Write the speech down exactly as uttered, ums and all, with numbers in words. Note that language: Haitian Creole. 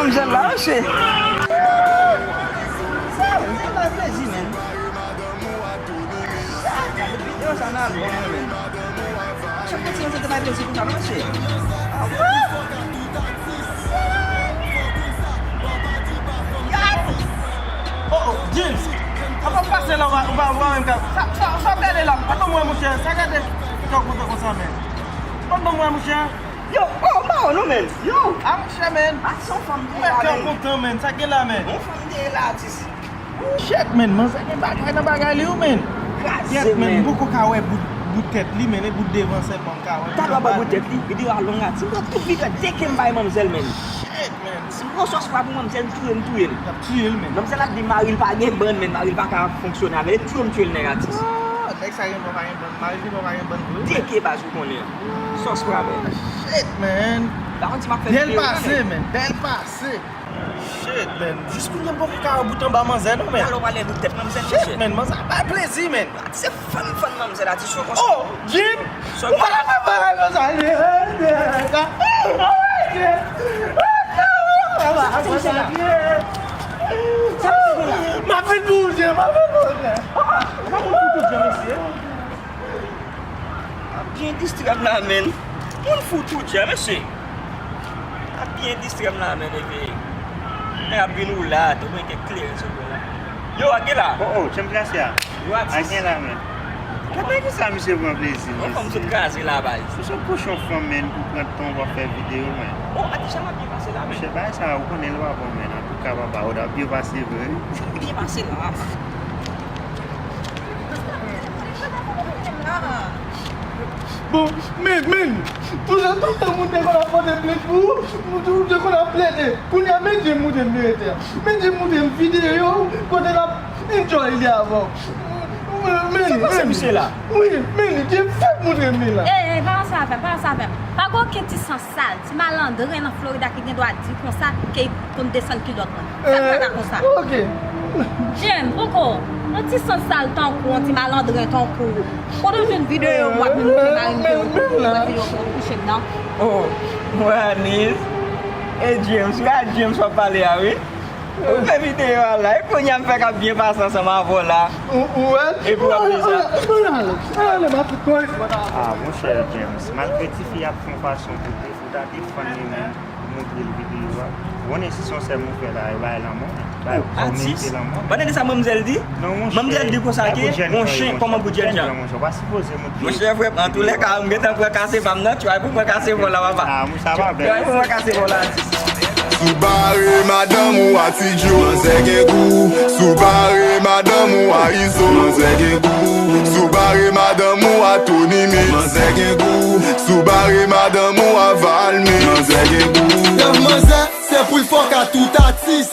Manzèl la, mesye. Sa, sa bay plezi, men. Sa, gade videyo sa nan albòm mwen, men. Chak pati manzèl te bay plezi konsa, mesye. Ah, wouh! Oh, oh, James! Apa pase la, ou pa, ou pa, ou pa menm ka. Sa, sa, sa w gade la, pa ban mwen, monchè. Sa gade, sa w kontan konsa, men. Pa ban mwen, monchè. Yo, oh, m pa wè non, men. Yo! Ah, monchè, men. Ah, se yon fanm li ye la, men. Mwen kè kontan, men. Sa gen la, men. Yon fanm li ye la, atis. Shit, men. Manzè gen bagay nan bagay li, wi, men. Kraze, men. Yèt, men. M poko ka wè bout, bout tèt li, men. E bout devan sèlman m ka wè. Talè w ap wè bout tèt li. Videyo a long, atis. M pran tout videyo, de ke m bay manzèl, men. Shit, men. Si m pran sòs frape manzèl, m touye, m touye l. Y ap tiye l, men. Manzèl ap di mari l pa gen bann, men mari l pa ka fonksyone avè l. Touye m touye l, nèg atis. Ah, nèg sa gen bann, pa gen bann. Mari l gen bann, pa gen bann vre. Deke baz ou konnen. Sòs frape. Shit, man. Ba yon ti m ap fè videyo, men. Bèl pase, men. Bèl pase. Shit, man. Jis kounye a m poko ka wè bout anba manzè, non, men. Talè w pale bout tèt manzè, shit, men. Manzè ap bay plezi, men. Se fann, fann manzè la, ti sou konsa. Oh, Jim! Ou pa ta fè bagay konsa, Jim! Oh, Jim! M ap vin pou ou, Jim! M ap vin pou ou, Jim! Ap byen distrè m la, men. Moun fou tou djè, mesye. Ap byen distrè m la, men, epi nèg ap vin ou la, tou mwen kèk kleren sou mwen la. Yo, a gen la? Oh, oh, James Garcia. Yo, atis. A gen la, men. Gade kisa misye pran plezi, mesye. Yon fanm sot kraze la, bay. Ou se kochon fanm, men, pou pran tan w ap fè videyo, men. Oh, atis, jan m ap byen pase la, men. Monchè, bagay sa, ou konnen l pa bon, men. Antouka, papa, ou t ap byen pase vre. Byen pase la. Bon, men, men, tout tan, tout tan moun te konn ap pote plent pou ou, moun te, te konn ap plede. Kounye a, men Jim moutre m vérité a. Men Jim moutre m videyo kote l ap enjoy li avè w. Men, men, men, men, men, Jim fèk moutre m li la. Ey, ey, pa ranse avè m, pa ranse avè m. Pa gen okenn ti san sal, ti malandren nan Florida ki gen dwa di konsa ke konn desann kilòt mwen. Sa k pral konsa? Ok. Jim, poko, yon ti san sal tankou, yon ti malandren tankou. Kote w jwenn videyo w ap vin montre mari m ke w, w ap vin kouche m nan? Oh, mwen Anis. E James, wi, a James w ap pale a, wi. Ou fè videyo a la, e kounye a m fèk ap byen pase ansanm avè w la. Ou, ou wè? Epi w ap di sa. Mwen ale, mwen ale, m ap koy. Ah, monchè James, malgre tifi ap fè yon fason pou te, pou ta defann li menm. Montre l videyo a. Ou konnen si se yon sèm ou fè la, e bay lanmò. Bay, fò w merite lanmò. Pandan de sa, manmzèl di? Non, monchè. Manmzèl di konsa ke yon chen, kòman pou jènjan? Monchè, ou pa sipoze montre. Monchè, frè, antoulèka, m gentan pran kase pa m nan, tchway pou pran kase vòl la, papa. Ah, monchè, sa pa bèl. Tchway pou pran kase vòl la. Si w bare madanm ou a Ti Djo, manzè gen gou. Si w bare madanm ou a Izo, manzè gen gou. Si w bare madanm ou a Tony Mix, manzè gen gou. Si w bare madanm ou a Valmy, manzè gen gou. Love manzè, se pou l fòk a tout atis.